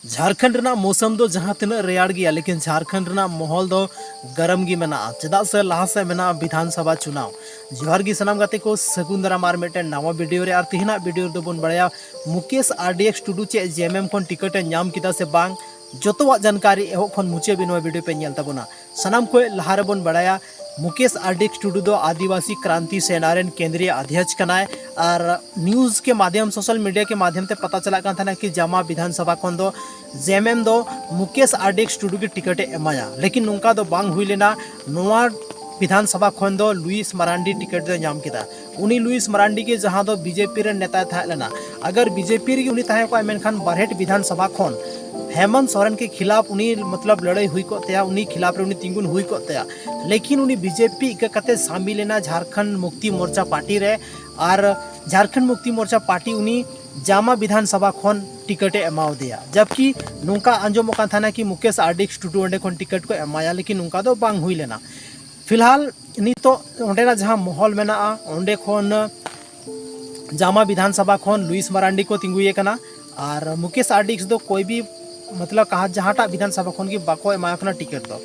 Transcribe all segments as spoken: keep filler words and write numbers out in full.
ᱡᱷᱟᱲᱠᱷᱚᱸᱰ ᱨᱮᱱᱟᱜ ᱢᱳᱥᱚᱢ ᱫᱚ ᱡᱟᱦᱟᱸ ᱛᱤᱱᱟᱹᱜ ᱨᱮᱭᱟᱲ ᱜᱮᱭᱟ, ᱞᱮᱠᱤᱱ ᱡᱷᱟᱲᱠᱷᱚᱸᱰ ᱨᱮᱱᱟᱜ ᱢᱚᱦᱚᱞ ᱫᱚ ᱜᱚᱨᱚᱢ ᱜᱮ ᱢᱮᱱᱟᱜᱼᱟ᱾ ᱪᱮᱫᱟᱜ ᱥᱮ ᱞᱟᱦᱟ ᱥᱮᱫ ᱢᱮᱱᱟᱜᱼᱟ ᱵᱤᱫᱷᱟᱱ ᱥᱚᱵᱷᱟ ᱪᱩᱱᱟᱣ᱾ ᱡᱚᱦᱟᱨ ᱜᱮ ᱥᱟᱱᱟᱢ ᱜᱟᱛᱮ ᱠᱚ, ᱥᱟᱹᱜᱩᱱ ᱫᱟᱨᱟᱢ ᱟᱨ ᱢᱤᱫᱴᱮᱱ ᱱᱟᱣᱟ ᱵᱷᱤᱰᱤᱭᱳ ᱨᱮ᱾ ᱟᱨ ᱛᱮᱦᱮᱧᱟᱜ ᱵᱷᱤᱰᱤᱭᱳ ᱨᱮᱫᱚ ᱵᱚᱱ ᱵᱟᱲᱟᱭᱟ ᱢᱩᱠᱮᱥ ᱟᱨ ᱰᱤ ᱮᱠᱥ ᱴᱩᱰᱩ ᱪᱮᱫ ᱡᱮ ᱮᱢ ᱮᱢ ᱠᱷᱚᱱ ᱴᱤᱠᱤᱴ ᱮ ᱧᱟᱢ ᱠᱮᱫᱟ ᱥᱮ ᱵᱟᱝ᱾ ᱡᱚᱛᱚᱣᱟᱜ ᱡᱟᱱᱠᱟᱨᱤ ᱮᱦᱚᱵ ᱠᱷᱚᱱ ᱢᱩᱪᱟᱹᱫ ᱦᱟᱹᱵᱤᱡ ᱱᱚᱣᱟ ᱵᱷᱤᱰᱤᱭᱳ ᱯᱮ ᱧᱮᱞ ᱛᱟᱵᱚᱱᱟ᱾ ᱥᱟᱱᱟᱢ ᱠᱷᱚᱱ ᱞᱟᱦᱟ ᱨᱮᱵᱚᱱ ᱵᱟᱲᱟᱭᱟ ᱢᱩᱠᱮᱥ ᱟᱨ ᱰᱤ ᱮᱠᱥ ᱴᱩᱰᱩ ᱫᱚ ᱟᱹᱫᱤᱵᱟᱹᱥᱤ ᱠᱨᱟᱱᱛᱤ ᱥᱮᱱᱟ ᱨᱮᱱ ᱠᱮᱱᱫᱨᱤᱭᱚ ᱚᱫᱷᱭᱚᱠᱥ ᱠᱟᱱᱟᱭ᱾ ᱟᱨ ᱱᱤᱭᱩᱡᱽ ᱠᱮ ᱢᱟᱫᱷᱭᱚᱢ, ᱥᱳᱥᱟᱞ ᱢᱤᱰᱤᱭᱟ ᱠᱮ ᱢᱟᱫᱷᱭᱚᱢ ᱛᱮ ᱯᱟᱛᱟ ᱪᱟᱞᱟᱜ ᱠᱟᱱ ᱛᱟᱦᱮᱱᱟ ᱠᱤ ᱡᱟᱢᱟ ᱵᱤᱫᱷᱟᱱ ᱥᱚᱵᱷᱟ ᱠᱷᱚᱱ ᱫᱚ ᱡᱮ ᱮᱢ ᱮᱢ ᱫᱚ ᱢᱩᱠᱮᱥ ᱟᱨ ᱰᱤ ᱮᱠᱥ ᱴᱩᱰᱩ ᱜᱮ ᱴᱤᱠᱤᱴ ᱮ ᱮᱢᱟᱭᱟ, ᱞᱮᱠᱤᱱ ᱱᱚᱝᱠᱟ ᱫᱚ ᱵᱟᱝ ᱦᱩᱭ ᱞᱮᱱᱟ᱾ ᱱᱚᱣᱟ ᱵᱤᱫᱷᱟᱱ ᱥᱚᱵᱷᱟ ᱠᱷᱚᱱ ᱫᱚ ᱞᱩᱭᱤᱥ ᱢᱟᱨᱟᱱᱰᱤ ᱴᱤᱠᱤᱴ ᱫᱚᱭ ᱧᱟᱢ ᱠᱮᱫᱟ᱾ ᱩᱱᱤ ᱞᱩᱭᱤᱥ ᱢᱟᱨᱟᱱᱰᱤ ᱜᱮ ᱡᱟᱦᱟᱸ ᱫᱚ ᱵᱤ ᱡᱮ ᱯᱤ ᱨᱮᱱ ᱱᱮᱛᱟᱭ ᱛᱟᱦᱮᱸ ᱞᱮᱱᱟ᱾ ᱟᱜᱟᱨ ᱵᱤ ᱡᱮ ᱯᱤ ᱨᱮᱜᱮ ᱩᱱᱤ ᱛᱟᱦᱮᱸ ᱠᱚᱜᱼᱟ, ᱢᱮᱱᱠᱷᱟᱱ ᱵᱟᱨᱦᱮᱴ ᱵᱤᱫᱷᱟᱱ ᱥᱚᱵᱷᱟ ᱠᱷᱚᱱ ᱦᱮᱢᱚᱱᱛ ᱥᱚᱨᱮᱱ ᱠᱮ ᱠᱷᱤᱞᱟᱯ ᱩᱱᱤ ᱢᱚᱛᱞᱚᱵ ᱞᱟᱹᱲᱦᱟᱹᱭ ᱦᱩᱭ ᱠᱚᱜ ᱛᱟᱭᱟ, ᱩᱱᱤ ᱠᱷᱤᱞᱟᱯ ᱨᱮ ᱩᱱᱤ ᱛᱤᱸᱜᱩᱱ ᱦᱩᱭ ᱠᱚᱜ ᱛᱟᱭᱟ᱾ ᱞᱮᱠᱤᱱ ᱩᱱᱤ ᱵᱤ ᱡᱮ ᱯᱤ ᱤᱠᱟᱹ ᱠᱟᱛᱮ ᱥᱟᱢᱤᱞ ᱮᱱᱟ ᱡᱷᱟᱲᱠᱷᱚᱸᱰ ᱢᱩᱠᱛᱤ ᱢᱳᱨᱪᱟ ᱯᱟᱨᱴᱤ ᱨᱮ᱾ ᱟᱨ ᱡᱷᱟᱲᱠᱷᱚᱸᱰ ᱢᱩᱠᱛᱤ ᱢᱳᱨᱪᱟ ᱯᱟᱨᱴᱤ ᱩᱱᱤ ᱡᱟᱢᱟ ᱵᱤᱫᱷᱟᱱ ᱥᱚᱵᱷᱟ ᱠᱷᱚᱱ ᱴᱤᱠᱤᱴ ᱮ ᱮᱢᱟᱣ ᱫᱮᱭᱟ, ᱡᱟᱵᱠᱤ ᱱᱚᱝᱠᱟ ᱟᱸᱡᱚᱢᱚᱜ ᱠᱟᱱ ᱛᱟᱦᱮᱱᱟ ᱠᱤ ᱢᱩᱠᱮᱥ ᱟᱨ ᱰᱤ ᱮᱠᱥ ᱴᱩᱰᱩ ᱚᱸᱰᱮ ᱠᱷᱚᱱ ᱴᱤᱠᱤᱴ ᱠᱚ ᱮᱢᱟᱭᱟ, ᱞᱮᱠᱤᱱ ᱱᱚᱝᱠᱟ ᱫᱚ ᱵᱟᱝ ᱦᱩᱭ ᱞᱮᱱᱟ᱾ ᱯᱷᱤᱞᱦᱟᱞ ᱱᱤᱛᱚᱜ ᱚᱸᱰᱮᱱᱟᱜ ᱡᱟᱦᱟᱸ ᱢᱚᱦᱚᱞ ᱢᱮᱱᱟᱜᱼᱟ, ᱚᱸᱰᱮ ᱠᱷᱚᱱ ᱡᱟᱢᱟ ᱵᱤᱫᱷᱟᱱ ᱥᱚᱵᱷᱟ ᱠᱷᱚᱱ ᱞᱩᱭᱤᱥ ᱢᱟᱨᱟᱱᱰᱤ ᱠᱚ ᱛᱤᱸᱜᱩᱭᱮ ᱠᱟᱱᱟ᱾ ᱟᱨ ᱢᱩᱠᱮᱥ ᱟᱨ ᱰᱤ ᱮᱠᱥ ᱫᱚ ᱠᱚᱭ ᱵᱤ ᱢᱚᱛᱞᱚᱵ ᱠᱟᱦᱟ ᱡᱟᱦᱟᱸᱴᱟᱜ ᱵᱤᱫᱷᱟᱱ ᱥᱚᱵᱷᱟ ᱠᱷᱚᱱ ᱜᱮ ᱵᱟᱠᱚ ᱮᱢᱟᱭ ᱠᱟᱱᱟ ᱴᱤᱠᱤᱴ ᱫᱚ᱾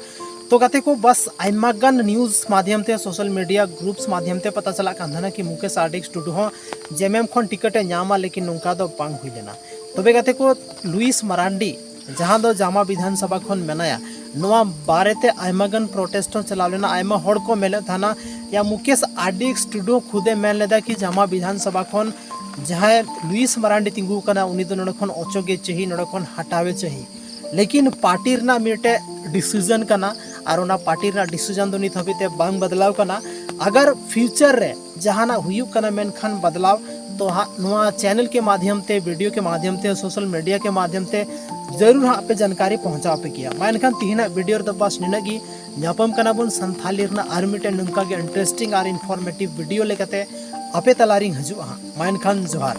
ᱛᱚ ᱜᱟᱛᱮ ᱠᱚ, ᱵᱟᱥ ᱟᱭᱢᱟ ᱜᱟᱱ ᱱᱤᱭᱩᱡᱽ ᱢᱟᱫᱷᱭᱚᱢ ᱛᱮ, ᱥᱳᱥᱟᱞ ᱢᱤᱰᱤᱭᱟ ᱜᱨᱩᱯᱥ ᱢᱟᱫᱷᱭᱚᱢ ᱛᱮ ᱯᱟᱛᱟ ᱪᱟᱞᱟᱜ ᱠᱟᱱ ᱛᱟᱦᱮᱱᱟ ᱠᱤ ᱢᱩᱠᱮᱥ ᱟᱨ ᱰᱤ ᱮᱠᱥ ᱴᱩᱰᱩ ᱦᱚᱸ ᱡᱮ ᱮᱢ ᱮᱢ ᱠᱷᱚᱱ ᱴᱤᱠᱤᱴ ᱮ ᱧᱟᱢᱟ, ᱞᱮᱠᱤᱱ ᱱᱚᱝᱠᱟ ᱫᱚ ᱵᱟᱝ ᱦᱩᱭ ᱞᱮᱱᱟ᱾ ᱛᱚᱵᱮ ᱜᱟᱛᱮ ᱠᱚ, ᱞᱩᱭᱤᱥ ᱢᱟᱨᱟᱱᱰᱤ ᱡᱟᱦᱟᱸ ᱫᱚ ᱡᱟᱢᱟ ᱵᱤᱫᱷᱟᱱ ᱥᱚᱵᱷᱟ ᱠᱷᱚᱱ ᱢᱮᱱᱟᱭᱟ, ᱱᱚᱣᱟ ᱵᱟᱨᱮᱛᱮ ᱟᱭᱢᱟ ᱜᱟᱱ ᱯᱨᱚᱴᱮᱥᱴ ᱦᱚᱸ ᱪᱟᱞᱟᱣ ᱞᱮᱱᱟ᱾ ᱟᱭᱢᱟ ᱦᱚᱲ ᱠᱚ ᱢᱮᱱᱮᱫ ᱛᱟᱦᱮᱱᱟ, ᱭᱟ ᱢᱩᱠᱮᱥ ᱟᱨ ᱰᱤ ᱮᱠᱥ ᱴᱩᱰᱩ ᱠᱷᱩᱫᱮ ᱢᱮᱱ ᱞᱮᱫᱟ ᱠᱤ ᱡᱟᱢᱟ ᱵᱤᱫᱷᱟᱱ ᱥᱚᱵᱷᱟ ᱠᱷᱚᱱ ᱡᱟᱦᱟᱸᱭ ᱞᱩᱭᱤᱥ ᱢᱟᱨᱟᱱᱰᱤ ᱛᱤᱸᱜᱩ ᱠᱟᱱᱟ, ᱩᱱᱤ ᱫᱚ ᱱᱚᱰᱮ ᱠᱷᱚᱱ ᱚᱪᱚᱜ ᱜᱮ ᱪᱟᱹᱦᱤ, ᱱᱚᱰᱮ ᱠᱷᱚᱱ ᱦᱟᱴᱟᱣᱮ ᱪᱟᱹᱦᱤ᱾ ᱞᱮᱠᱤᱱ ᱯᱟᱨᱴᱤ ᱨᱮᱱᱟᱜ ᱢᱤᱫᱴᱮᱡ ᱰᱤᱥᱤᱡᱚᱱ ᱠᱟᱱᱟ, ᱟᱨ ᱚᱱᱟ ᱯᱟᱨᱴᱤ ᱨᱮᱱᱟᱜ ᱰᱤᱥᱤᱡᱚᱱ ᱫᱚ ᱱᱤᱛ ᱦᱟᱹᱵᱤᱡ ᱛᱮ ᱵᱟᱝ ᱵᱚᱫᱞᱟᱣ ᱠᱟᱱᱟ᱾ ᱟᱜᱟᱨ ᱯᱷᱤᱭᱩᱪᱟᱨ ᱨᱮ ᱡᱟᱦᱟᱱᱟᱜ ᱦᱩᱭᱩᱜ ᱠᱟᱱᱟ, ᱢᱮᱱᱠᱷᱟᱱ ᱵᱚᱫᱞᱟᱣ ᱛᱚ ᱦᱟᱸᱜ ᱱᱚᱣᱟ ᱪᱮᱱᱮᱞ ᱠᱮ ᱢᱟᱫᱷᱭᱚᱢ ᱛᱮ, ᱵᱷᱤᱰᱤᱭᱳ ᱠᱮ ᱢᱟᱫᱷᱭᱚᱢ ᱛᱮ, ᱥᱳᱥᱟᱞ ᱢᱤᱰᱤᱭᱟ ᱠᱮ ᱢᱟᱫᱷᱭᱚᱢ ᱛᱮ ᱡᱟᱹᱨᱩᱲ ᱦᱟᱸᱜ ᱯᱮ ᱡᱟᱱᱠᱟᱨᱤ ᱯᱚᱦᱚᱸᱪᱟᱣ ᱯᱮ ᱠᱮᱭᱟ᱾ ᱢᱟ ᱮᱱᱠᱷᱟᱱ ᱛᱤᱦᱤᱧᱟᱜ ᱵᱷᱤᱰᱤᱭᱳ ᱨᱮᱫᱚ ᱵᱟᱥ ᱱᱤᱱᱟᱹᱜ ᱜᱮ᱾ ᱧᱟᱯᱟᱢ ᱠᱟᱱᱟ ᱵᱚᱱ ᱥᱟᱱᱛᱷᱟᱞᱤ ᱨᱮᱱᱟᱜ ᱟᱨ ᱢᱤᱫᱴᱮᱱ ᱱᱚᱝᱠᱟ ᱜᱮ ᱤᱱᱴᱟᱨᱮᱥᱴᱤᱝ ᱟᱨ ᱤᱱᱯᱷᱚᱨᱢᱮᱴᱤᱵᱷ ᱵᱷᱤᱰᱤᱭᱳ ᱞᱮᱠᱟᱛᱮ ᱟᱯᱮ ᱛᱟᱞᱟ ᱨᱤᱧ ᱦᱤᱡᱩᱜᱼᱟ ᱦᱟᱸᱜ᱾ ᱢᱟ ᱮᱱᱠᱷᱟᱱ ᱡᱚᱦᱟᱨ᱾